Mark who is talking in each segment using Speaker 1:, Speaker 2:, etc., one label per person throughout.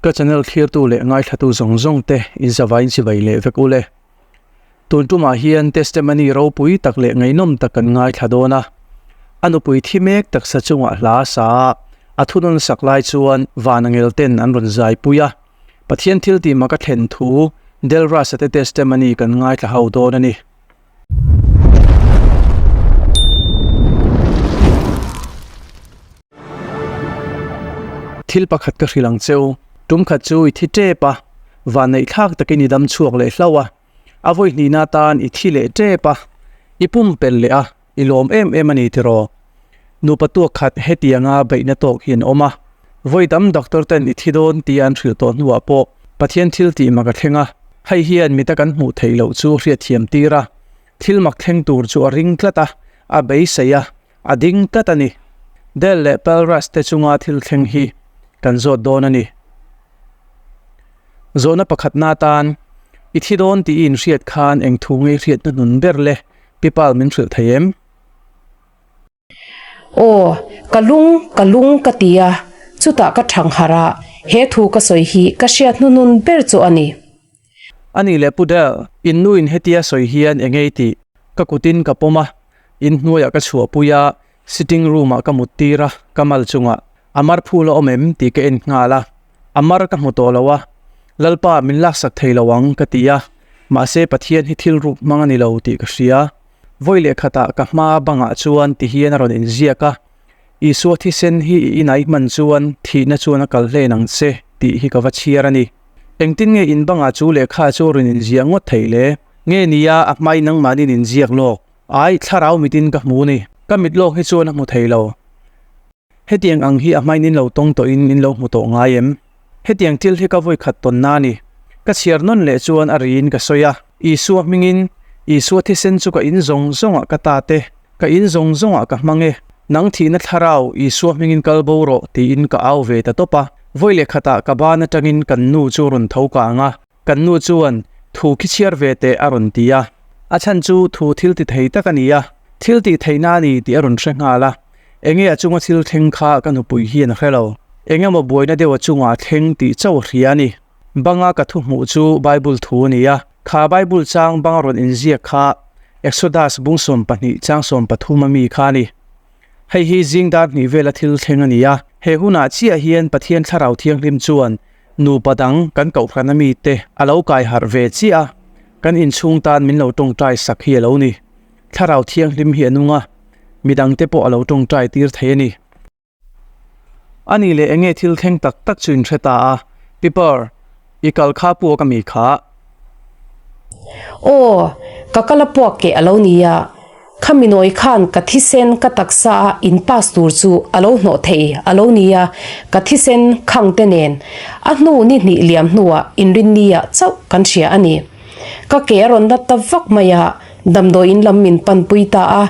Speaker 1: Ka channel thlirtu leh ngaithlatu zawng zawng te in zavaiin chibai leh vek ule. Tun tumah hian testimony ropui tak leh ngaihnawm tak kan ngaithla dawn a. A nupui thi mek taksa chungah hla a sa a, a thunawn sak lai chuan van angel ten an rawn zaipui a. Pathian thil tih mak a thlen thu Del Rasa te testimony kan ngaithla ho dawn a ni. Thil pakhat ka hrilh ang che u, tum khat chu i thi tep a, vanneih thlak takin i dam chhuak leh hlauh a, a vawi hnihna atan i thi leh tep a, i pumpelh leh a, i lawm em em a ni tiraw? Nupa tuak khat hetianga beihna tawk hi an awm a, vawi tam doctor ten i thi dawn tia an hrilh tawh hnuah pawh Pathian thil tih mak a thleng a, hei hian mita kan hmuh theih loh chu hriatthiam tir a, thil mak thleng tur chu a ring tlat a, a beisei a. A ding tlat a ni. Dell leh Pelras te chunga thil thleng hi kan zawt dawn a ni. Zawhna pakhatna atan, I thi dawn tih i inhriat khan eng thu ngei hriatna hnun ber le Pipal min hrilh thei em?
Speaker 2: Aw, ka lung, ka lung ka ti a, chutah ka thang harh a, he thu ka sawi hi ka hriat hnuhnun ber chu a ni.
Speaker 1: A nih leh Pu Dell, in nuin hetia sawi hian eng ei tih? Ka kutin ka pawm a, in hnuaiah ka chhuahpui a, sitting room ah ka mut tir a, ka mal chungah a mar phul a awm em tih ka en nghal a, a mar ka hmu tawh lo a, Lalpa min laksak thei lo ang ka ti a, mahse Pathian hi thil ruk hmang a ni lo tih ka hria. Vawi leh khatah ka hma bangah chuan ti hian a rawn inziak a, Isua thisen hi i inai hman chuan thihna chuan a kal hlen ang che tih hi ka va chhiar a ni. Engtin nge in bangah chu lehkha chu a rawn inziah ngawt theih le? Nge nia a hmai nangmahnin inziak lawk. Ai, thlarau mitin ka hmu ni. Ka mit lawk hi chuan a hmu thei lo. Hetiang ang hi a hmain in lo tawng tawhin in lo hmu tawh ngai em? Hetiang thil hi ka vawi khat tawnna a ni. Ka chhiar nawn leh chuan a riin ka sawi a, Isua hmingin, Isua thisen chu ka in zawng zawngah ka ta te, ka in zawng zawngah ka hmang e. Nang thihna thlarau, Isua hmingin kal bo rawh, tiin ka au ve ta tawp a. Vawi leh khatah ka ban atangin kan nu chu rawn tho kang a. Kan nu chuan, Thu khi chhiar ve teh a rawn ti a. A chhan chu thu thil ti thei tak a ni a, thil tih theihna a ni tih a rawn hre nghal a. Enge a chunga thil thleng kha ka nupui hian a hre lo. Eng emaw buaina deuh a chungah a thleng tih chauh a hria a ni. Banga ka thu hmuh chu Bible thu a ni a, kha Bible chang banga rawn inziak kha Exodus bung 12 chang 13 a mi kha a ni. Hei hi zing dar hnih vela thil thleng a ni a, he hunah chiah hian Pathian Thlarau Thianghlim chuan Nupa dang kan kohhrana mite a lo kai harh ve chiah a, kan inchhung tan min lo tawngtai sak hi a lo ni. Thlarau Thianghlim hi a nung a, midangte pawh a lo tawngtai tir thei a ni. A nih leh enge thil thleng tak tak chu in hre ta a, Piper, i kal kha puak a mi kha?
Speaker 2: Aw, ka kal a puak keh a lo ni a. Khami nawi khan ka thisen ka taksa a in pass tur chu a lo hnawh thei a lo nia, ka thisen khang te nen a hnu ni hnih liam hnuah inrinni ah chauh kan hria a ni. Ka ke a rawn nat ta vak mai a, damdawiin lam min panpui ta a.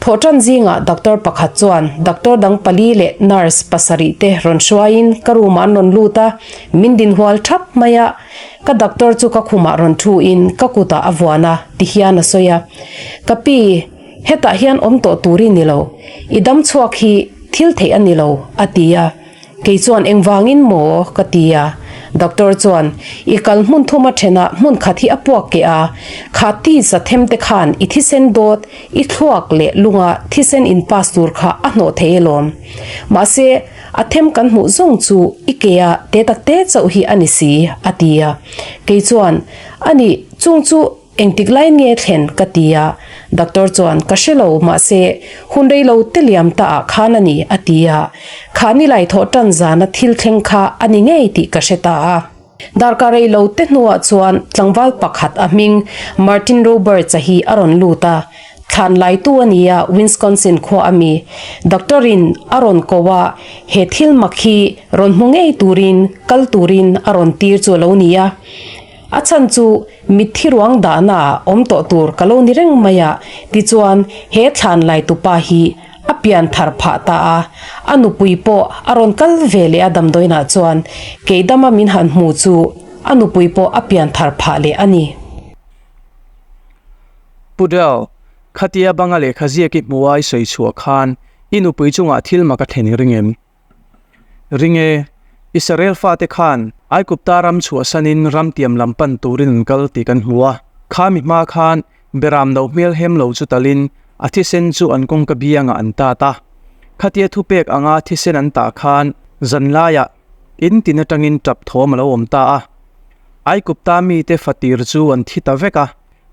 Speaker 2: Thawhṭan zingah doctor pakhat chuan doctor dang pali leh nurse pasarih te rawn hruaiin ka room ah an rawn lut a, min dinhual thap mai a. Ka doctor chu ka khumah rawn thu in ka kutah a vuan a, ti hian a sawi a. Ka pi, hetah hian awm tawh tur i ni lo. I dam chhuak hi thil theih a ni lo, a ti a. Kei chuan engvangin maw? ka ti a. Doctor chuan, I kal hmun thuma thenah hmun khat hi a puak keh a, kha ti za them te khan i thisen dawt, i thluak leh lunga thisen in pass tur kha a hnawh thei alawm. Mahse, A them kan hmuh zawng chu i kea te tak te chauh hi a ni si, a ti a. Kei chuan, A nih, chung chu engtik laiin nge thlen? ka ti a. Doctor chuan, Ka hre lo, mahse, hun rei lo te liam ta ah khan a ni, a ti a. Kha nilai thawh tan zana thil thleng kha a ni ngei tih ka hre ta a. Darkar rei lo te hnuah chuan tlangval pakhat a hming Martin Roberts-a hi a rawn lut a, thlan laitu a ni a, Wisconsin khua a mi. Doctor-in a rawn ko a, he thil mak hi rawn hmu ngei turin kal turin a rawn tir chu a lo ni a. A chhan chu mitthi ruang dahna ah awm tawh tur ka lo ni reng mai a, tichuan he thlan laitupa hi A pian thar phah ta a, a nupui pawh a rawn kal ve leh a damdawiinah chuan Keidama min han hmu chu a nupui pawh a pian thar phah leh a ni.
Speaker 1: Pu Dell, khatia banga lehkha ziak i hmu a i sawi chhuah khan i nupui chungah thil mak a thlen i ring em? Ring e, Israel fate khan Aigupta ram chhuahsanin ram tiam lam pan turin an kal tih kan hmu a. Kha mi hma khan Beram no hmel hem lo chu talin a thisen chu an kawngka biangah an tat a. Khatia thupek anga thisen an tah khan zanlaiah in tin atangin tap thawm a lo awm ta a. Aigupta mite fatir chu an thi ta vek a,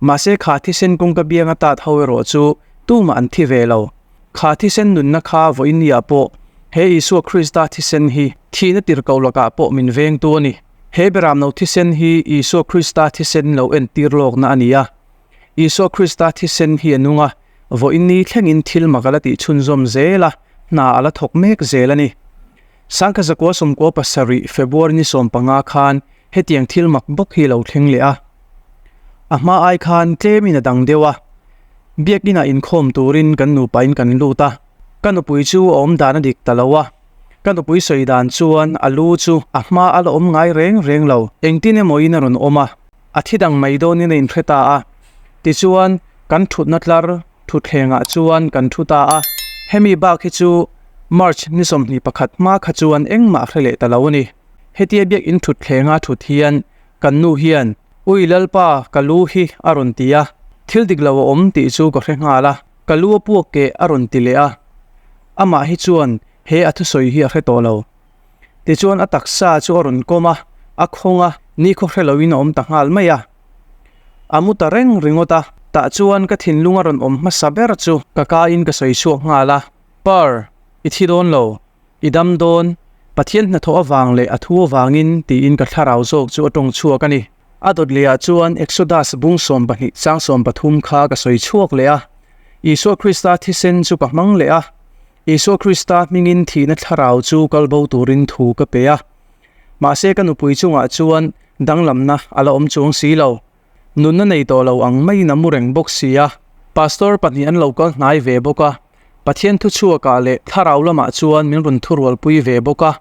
Speaker 1: mahse kha thisen kawngka bianga tat ho erawh chu tumah an thi ve lo. Kha thisen nunna kha vawinia pawh he Isua Krista thisen hi thihna tirhkoh lakah pawh min vengtu a ni. He beram no thisen hi Isua Krista thisen lo entir lawkna a ni a. Isua Krista thisen hi a nung a, vawiin thlengin thil mak a la tih chhunzawm zel a, hna a la thawk mek zel a ni. Sangkha zakua sawmkua pasarih February ni 15 khan hetiang thil mak bawk hi a lo thleng leh a. A hma ai khan tlemin a dang deuh a. Biakinah inkhawm turin kan nupain kan lut a, ka nupui chu a awm dan a dik ta lo a. Ka nupui sawi dan chuan a lu chu a hma a la awm ngai reng reng lo, engtin emawin a rawn awm a, a thi dang mai dawnin a inhre ta a. Tichuan, kan thutna tlar thutthlengah chuan kan thu ta a, hemi bak hi chu March ni 21 hma kha chuan engmah hre leh ta lo a ni. Hetia biakinn thutthlenga thut hian kan nu hian, Ui Lalpa, ka lu hi a rawn ti a, thil dik lo a awm tih chu ka hre nghal a, ka lu a puak keh a rawn ti leh a. Amah hi chuan he a thusawi hi a hre tawh lo. Tichuan a taksa chu a rawn kawm a, a khawng a, nikhaw hre loin a awm ta nghal mai a. A mu ta reng ringawt a, tah chuan ka thinlung a rawn awm hmasa ber chu ka kain ka sawi chhuak nghal a, Par, i thi dawn lo, i dam dawn, Pathian hnathawh avang leh a thu avangin tiin ka thlarau zawk chu a tawng chhuak a ni. A dawt lehah chuan Exodus bung 12 chang 13 kha ka sawi chhuak leh a, Isua Krista thisen chu ka hmang leh a, Isua Krista hmingin thihna thlarau chu kal bo turin thu ka pe a. Mahse ka nupui chungah chuan danglamna a la awm chuang si lo. Nunna nei tawh lo ang maiin a mu reng bawk si a. Pastor pahnih an lo kal hnai ve bawk a, Pathian thuchhuakah leh thlarau lamah chuan min rawn thurualpui ve bawk a.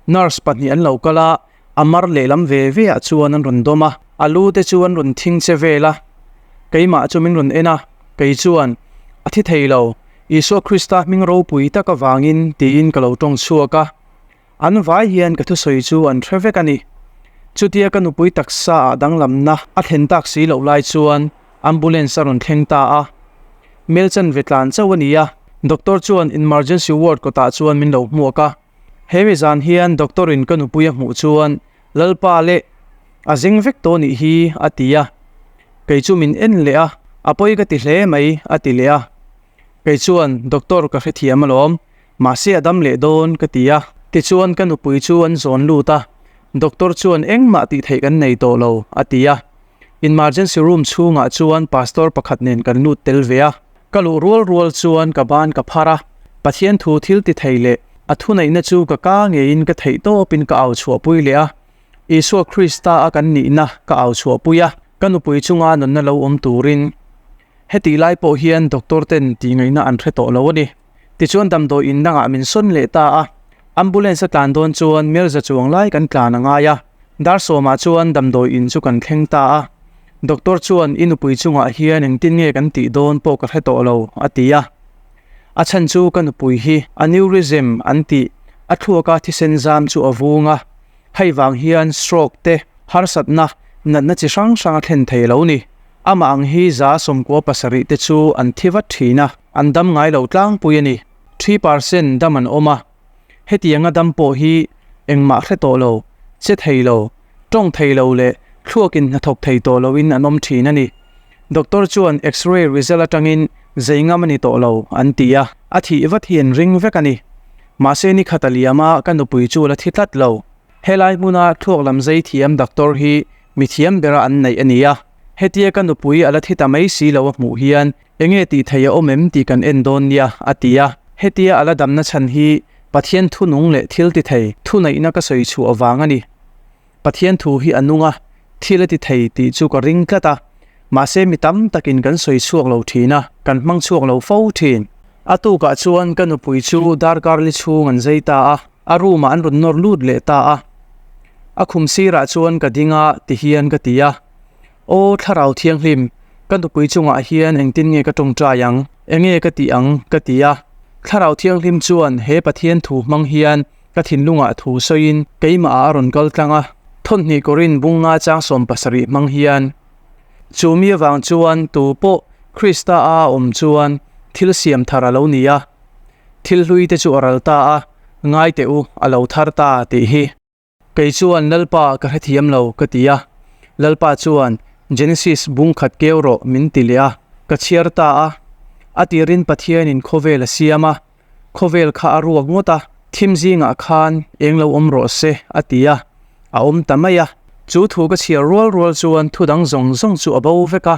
Speaker 1: Nurse pahnih an lo kal a, a mar lehlam ve ve ah chuan an rawn dawm a, a lu te chu an rawn thing che vel a, keimah chu min rawn en a, kei chuan, A thi thei lo, Isua Krista hming ropui tak avangin tiin ka lo tawng chhuak a, an vai hian ka thusawi chu an hre vek a ni. Chutia ka nupui taksa ah danglamna a thlen tak si loh lai chuan ambulance a rawn thleng ta a, mel chanve tlan chauh a ni a, doctor chuan emergency ward kawtah chuan min lo hmuak a. He mi zan hian doctor in ka nupui a hmuh chuan Lalpa leh a zeng vek tawh nih hi a ti a, kei chu min en leh a, a pawi ka ti hle mai a ti leh a. Kei chuan doctor ka hrethiam alawm, mahse a dam leh dawn ka ti a. Tichuan ka nupui chu an zawn lut a, doctor chuan engmah tih theih kan nei tawh lo a ti a. Emergency room chhungah chuan pastor pakhat nen kan lut tel ve a. Ka luh rual rual chuan ka ban ka phar a, Pathian thu thil ti thei leh a thuneihna chu ka ka ngeiin ka theih tawpin ka au chhuahpui leh a. Isua Krista a kan nihna ka au chhuahpui a, ka nupui chunga nunna lo awm turin. Hetih lai pawh hian doctor ten tihngaihna an hre tawh lo a ni. Tichuan damdawi in dangah min sawn leh ta a, ambulance a tlan dawn chuan Melza chuang lai kan tlan a ngai a, dar sawmah chuan damdawi in chu kan thleng ta a. Doctor chuan i nupui chungah hian engtin nge kan tih dawn pawh ka hre tawh lo a ti a. A chhan chu ka nupui hi aneurysm an tih a thluaka thisen zam chu a vung a, hei vang hian stroke te harsatna natna chi hrang hrang a thlen thei lo ni. Amah ang hi 97 te chu an thi vat thin a. An dam ngai lo tlangpui a ni. 3% dam an awm a. Hetianga dam pawh hi engmah hre tawh lo, che thei lo, tawng thei lo leh thluakin hnathawk thei tawh loin an awm thin a ni. Doctor chuan X-ray result atangin zei ngam a ni tawh lo an ti a, a thih vat hi an ring vek a ni. Mahse ni khat a liam a, ka nupui chu la thi tlat lo. Helai hmuna thluak lam zei thiam doctor hi mithiam bera an neih a ni a. Hetia ka nupui a la thi ta mai si lo a hmuh hian Enge tih theih a awm em tih kan en dawn nia, a ti a. Hetia a la damna chhan hi Pathian thu nung leh thil ti thei, thuneihna ka sawi chhuah avang a ni. Pathian thu hi a nung a, thil a ti thei tih chu ka ring tlat a. Mahse mi tam takin kan sawi chhuak lo thin a, kan hmang chhuak lo fo thin. A tukah chuan ka nupui chu darkar li chhung an zai ta a, a room ah an rawn nawr lut leh ta a. A khum sirah chuan ka ding a, tihian ka ti a. Aw Thlarau Thianghlim, ka nupui chungah hian engtin nge ka tawngtai ang? Enge ka tih ang? ka ti a. Thlarau Thianghlim chuan he Pathian thu hmang hian ka thinlungah thu sawiin keimahah a rawn kal tlang a. Thawnhnih Korin bung nga chang 70 hmang hian, Chu mi avang chuan tu pawh Krista a awm chuan thil siam thar a lo ni a, thil hlui te chu a ral ta a, ngai teh u, a lo thar ta tih hi. Kei chuan Lalpa ka hrethiam lo ka ti a, Lalpa chuan Genesis bung khat keu rawh min ti leh a, ka chhiar ta a. A tirin Pathianin khawvel a siam a, khawvel kha a ruak ngawt a, thim zingah khan eng lo awm rawh se a ti a, a awm ta mai a. Chu thu ka chhiar rual rual chuan thu dang zawng zawng chu a bo vek a,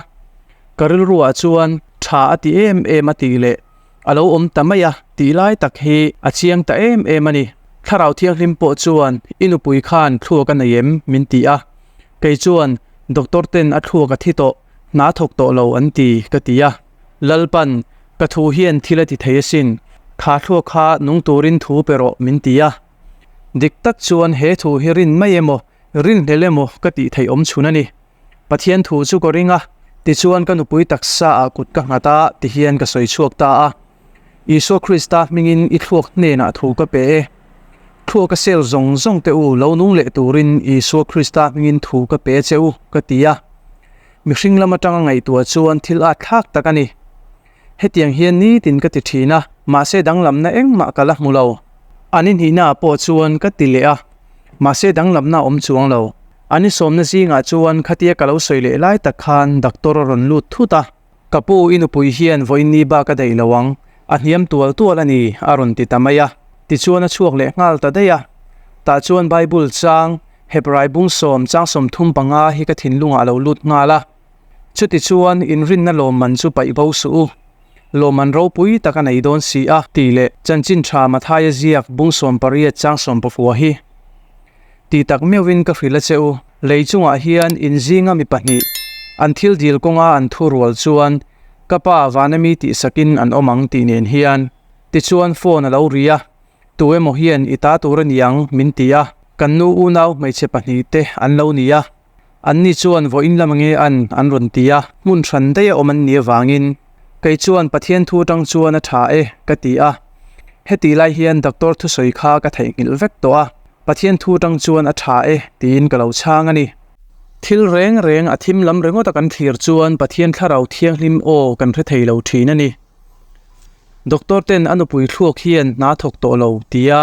Speaker 1: ka rilruah chuan tha a ti em em a tih leh A lo awm ta mai a, tih lai tak hi a chiang ta em em a ni. Thlarau Thianghlim pawh chuan, I nupui khan thluak a nei em? min ti a. Kei chuan, Doctor ten a thluak a thi tawh, hna thawk tawh lo an ti, ka ti a. Lalpan, Ka thu hian thil a ti thei asin, kha thluak kha nung turin thu pe rawh, min ti a. Dik tak chuan he thu hi rin mai emaw, rinhlelh emaw ka tih theih awm chhun a ni. Pathian thu chu ka ring a, tichuan ka nupui taksa ah kut ka nghat a tihian ka sawi chhuak ta a. Isua Krista hmingin i thluak hnenah thu ka pe e. Thluaka sel zawng zawng te u lo nung leh turin Isua Krista hmingin thu ka pe che u, ka ti a. Mihring lam atanga ngaihtuah chuan thil at thlak tak a ni. Hetiang hian nitin ka ti thin a, mahse danglamna engmah ka la hmu lo. An inhihnaah pawh chuan ka ti leh a, mahse danglamna a awm chuang lo. An insawmna zingah chuan khatia ka lo sawi leh lai tak khan doctor a rawn lut thut a, Ka pu i nupui hian vawiin bak a daih lo ang, a hniam tual tual a ni, a rawn ti ta mai a. Tichuan a chhuak leh nghal ta daih a. Tah chuan Bible chang, Hebrai bung sawm chang 35 hi ka thinlungah a lo lut nghal a. Chutichuan inrinna lawmman chu paih bo suh u. Lawmman ropui tak a nei dawn si a, tih leh chanchin tha Mathaia ziak bung 18 chang 19 hi. Ti tak meuhin ka hrilh a che u, lei chungah hian in zinga mi pahnih, an thil dil kawnga an thu rual chuan ka pa vana mi tihsakin an awm ang tih nen hian. Tichuan phone a lo ri a, tu emaw hian i ta tur a ni ang min ti a, kan nu unau hmeichhe pahnih te an lo ni a. Anni chuan vawiin lam nge an an rawn ti a, hmun hran daih a awm an nih avangin kei chuan Pathian thu atang chuan a tha e ka ti a. Heti lai hian doctor thusawi kha ka theihnghilh vek tawh a, Pathian thu atang chuan a tha e tiin ka lo chhang a ni. Thil reng reng a thim lam ringawt a kan thlir chuan Pathian thlarau thianghlim aw kan hre thei lo thin a ni. Doctor ten a nupui thluak hian hna thawk tawh lo tia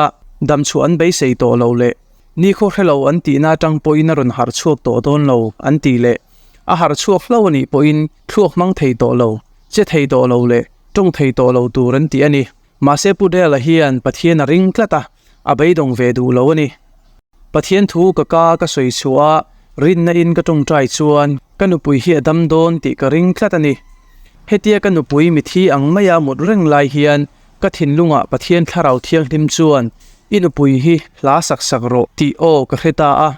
Speaker 1: damchhuah an beisei tawh lo leh Ni khaw hre lo an tihna atang pawhin a rawn harh chhuak tawh dawn lo an tih leh a harh chhuak hlo a nih pawhin thluak hmang thei tawh lo, che thei tawh lo leh tawng thei tawh lo tur an ti a ni. Mahse Pu Dale-a hian Pathian a ring tlat a, a beidawng ve duh lo a ni. Pathian thu ka ka ka sawi chhuah a, rinna in ka tawngtai chuan ka nupui hi a dam dawn tih ka ring tlat a ni. Hetia ka nupui mithi ang maia mut reng lai hian Ka thinlungah Pathian Thlarau Thianghlim chuan i nupui hi hla sak sak rawh tih aw ka hre ta a.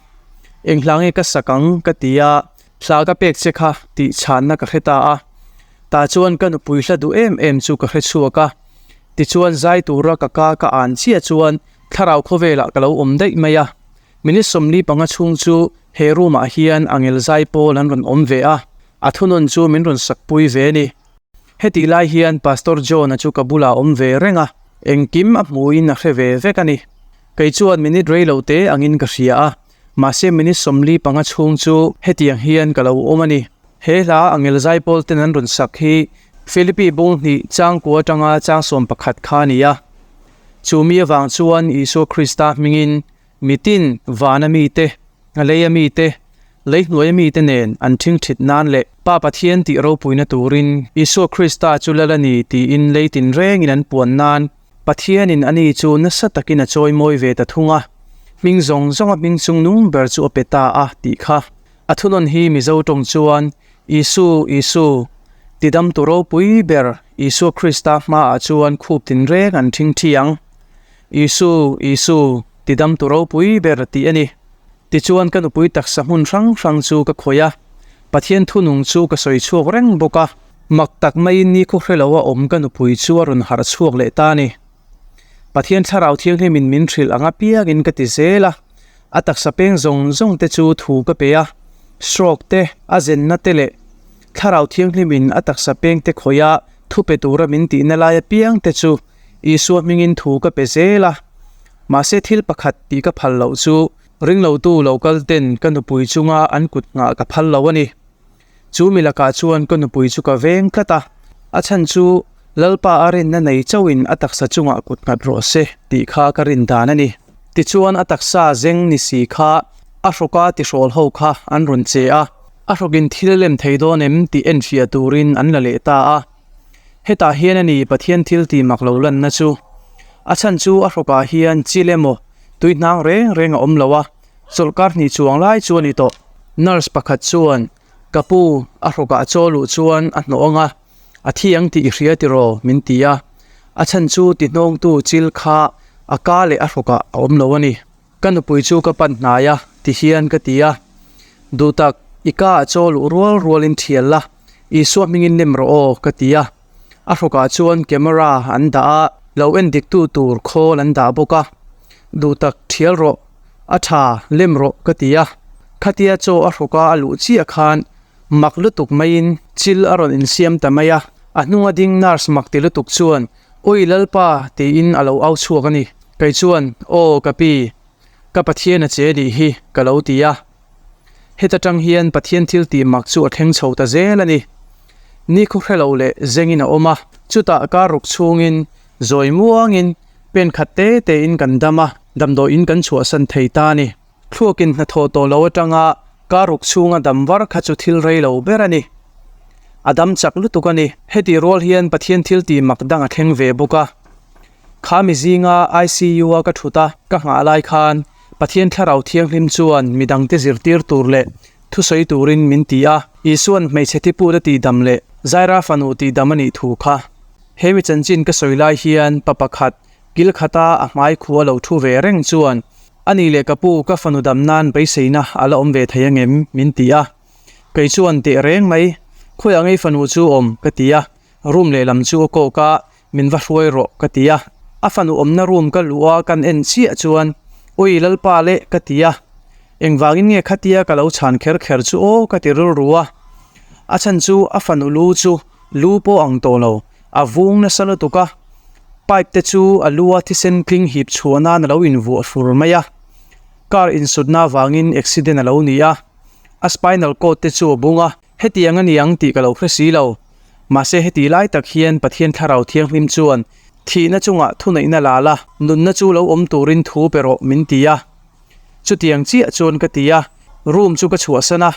Speaker 1: Eng hla nge ka sak ang ka ti a, hla ka pek che kha tih chhanna ka hre ta a. Tah chuan ka nupui hla duh em em chu ka hre chhuak a. Tichuan zai tura ka ka ka an chiah chuan Thlarau khawvelah ka lo awm daih mai a. Minute 45 chhung chu he room ah hian angel zai pawl an rawn awm ve a, a thunawn chu min rawn sakpui ve a ni. Hetih lai hian Pastor John-a chu ka bulah a awm ve reng a, engkim a hmuhin a hre ve vek a ni. Kei chuan minute rei lo te angin ka hria a, mahse minute 45 chhung chu hetiang hian ka lo awm a ni. He hla Angel Zaipawl ten an rawn sak hi Philippi bung hnih changkua atanga chang 11 kha a ni a. Chu mi avang chuan Isua Krista hmingin Mitin, vana mite, leia mite, leihnuaia mite nen an ṭhingṭhit nan leh Pa Pathian tih ropuina turin Isua Krista chu lal a ni tiin lei tinrengin an puan nan Pathianin ani chu nasa takin a chawimawi ve ta thung a, hming zawng zawnga hming chungnung ber chu a pe ta a tih kha. A thunawn hi Mizo tawng chuan Isu, Isu, tidamtu ropui ber Isua Krista hmaah chuan khup tinreng an ṭhingṭhi ang. Isu, Isu, tidamtu ropui ber tih a ni. Tichuan ka nupui taksa hmun hrang hrang chu ka khawih a, Pathian thunung chu ka sawi chhuak reng bawk a. Mak tak maiin ni khaw hre lo a awm ka nupui chu a rawn harh chhuak leh ta a ni. Pathian Thlarau Thianghlimin min hrilh ang apiangin ka ti zel a, a taksa peng zawng zawng te chu thu ka pe a, stroke te, a zenna te leh Thlarau Thianghlimin a taksa peng te khawih a thu pe tura min tihna lai apiang te chu Isua hmingin thu ka pe zel a, mahse thil pakhat tih ka phal loh chu Ringlotu lo kal ten ka nupui chunga an kut nghah ka phal lo a ni. Chu mi lakah chuan ka nupui chu ka veng tlat a, a chhan chu Lalpa a rinna nei chauhin a taksa chungah kut nghat rawh se tih kha ka rin dan a ni. Tichuan a taksa zeng ni si kha a hrawka tihrawl ho kha an rawn che a, a hrawkin thil lem thei dawn em tih enfiah turin an la leh ta a. Hetah hian a ni Pathian thil tih mak lo lanna chu. A chhan chu a hrawkah hian chil emaw tui hnang reng reng a awm lo a, chawlhkar hnih chuang lai chu a ni tawh. Nurse pakhat chuan, Ka pu, a hrawkah chaw luh chuan a hnawh ang a, a thi ang tih i hria tiraw? min ti a. A chhan chu tihnawngtu chil kha a ka leh a hrawkah a awm lo a ni. Ka nupui chu ka pan hnai a, ti hian ka ti a. Duhtak, i ka ah chaw luh rual rualin thial la, Isua hmingin nem rawh aw, ka ti a. A hrawkah chuan camera an dah a, lo en diktu tur khawl an dah bawk a. Duhtak, thial rawh, a tha, lem rawh, ka ti a. Khatia chaw a hrawka a luh chiah khan mak lutuk maiin chil a rawn insiam ta mai a. A hnunga ding nurse mak ti lutuk chuan Awi Lalpa tiin a lo au chhuak a ni. Kei chuan, Aw ka pi, ka Pathian a che nih hi, ka lo ti a. Heta tang hian Pathian thil tih mak chu a thleng chho ta zel a ni. Ni khaw hre lo leh zengin a awm a, chutah kar ruk chhungin zawi muangin pen khat te tein kan dam a, damdawiin kan chhuahsan thei ta a ni. Thluakin hnathawh tawh lo atanga kar ruk chhunga dam var kha chu thil rei lo ber a ni. A dam chak lutuk a ni. Hetih rual hian Pathian thil tih mak dang a thleng ve bawk a. Kha mi zinga ICU a ka thut a, ka nghah lai khan Pathian Thlarau Thianghlim chuan midangte zirtir tur leh thusawi turin min ti a. Isuan hmeichhe thiput a tihdam leh Zaira fanu tihdam a nih thu kha. He mi chanchin ka sawi lai hian pa pakhat kil khata a hmai khua lo thu ve reng chuan A nih leh ka pu, ka fanu dam nan beiseina a la awm ve thei angem? min ti a. Kei chuan teh reng mai, khawiah ngei fanu chu awm? ka ti a. Room lehlam chu a kawk a, min va hruai rawh ka ti a. A fanu awmna room ka luh a kan en chiah chuan, Ui Lalpa leh ka ti a. Engvangin nge khatia ka lo chhan kher kher chu aw ka ti rilru a. A chhan chu a fanu lu chu lu pawh ang tawh lo, A vung nasa lutuk a, pipe te chu a lu a thisen tling hip chhuah nan a lo invuah fur mai a. Car insutna avangin accident a lo ni a, a spinal cord te chu a bung a. Hetiang a ni ang tih ka lo hre si lo. Mahse heti lai tak hian Pathian Thlarau Thianghlim chuan thihna chungah thuneihna la la, nunna chu lo awm turin thu pe rawh min ti a. Chutiang chiah chuan ka ti a, room chu ka chhuahsan a,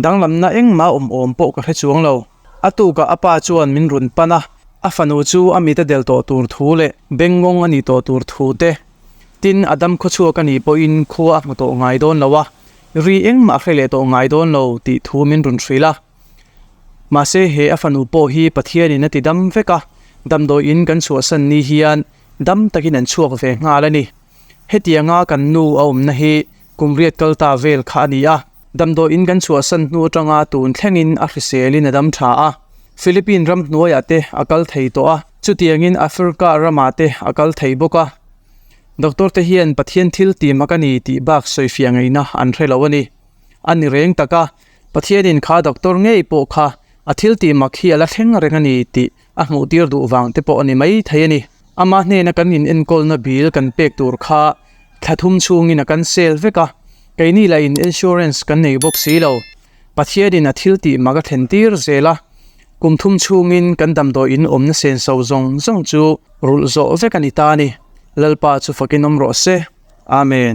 Speaker 1: danglamna engmah awm awm pawh ka hre chuang lo. A tukah a pa chuan min rawn pan a, a fanu chu a mit a del tawh tur thu leh bengngawng a nih tawh tur thu te, tin a dam khawchhuak a nih pawhin khua a hmu tawh ngai dawn lo a, ri engmah a hre leh tawh ngai dawn lo tih thu min rawn hrilh a. Mahse he a fanu pawh hi Pathianin a ti dam vek a, damdawiin kan chhuahsan ni hian dam takin an chhuak ve nghal a ni. Hetianga kan nu a awmna hi kum riat kal ta vel kha a ni a, damdawiin kan chhuahsan hnu atanga tun thlengin a hriselin a dam tha a, Philippine ram hnuaiah te a kal thei tawh a, chutiangin Africa ramah te a kal thei bawk a. Doctor te hian Pathian thil ti mak a ni tih bak sawifiah ngaihna an hre lo a ni. A ni reng tak a, Pathianin kha doctor ngei pawh kha a thil ti mak hi a la thleng reng a ni tih a hmuh tir duh vang te pawh a ni mai thei a ni. Ama hnena kan inenkawlna bill kan pek tur kha thla thum chhungin a cancel vek a, keini lah in insurance kan nei bawk si lo. Pathianin a thil tih mak a thlen tir zel a, kum thum chhungin kan damdawi in awmna senso zawng zawng chu rulh zawh vek a ni ta a ni. Lalpa chu fakin awm rawh se. Amen.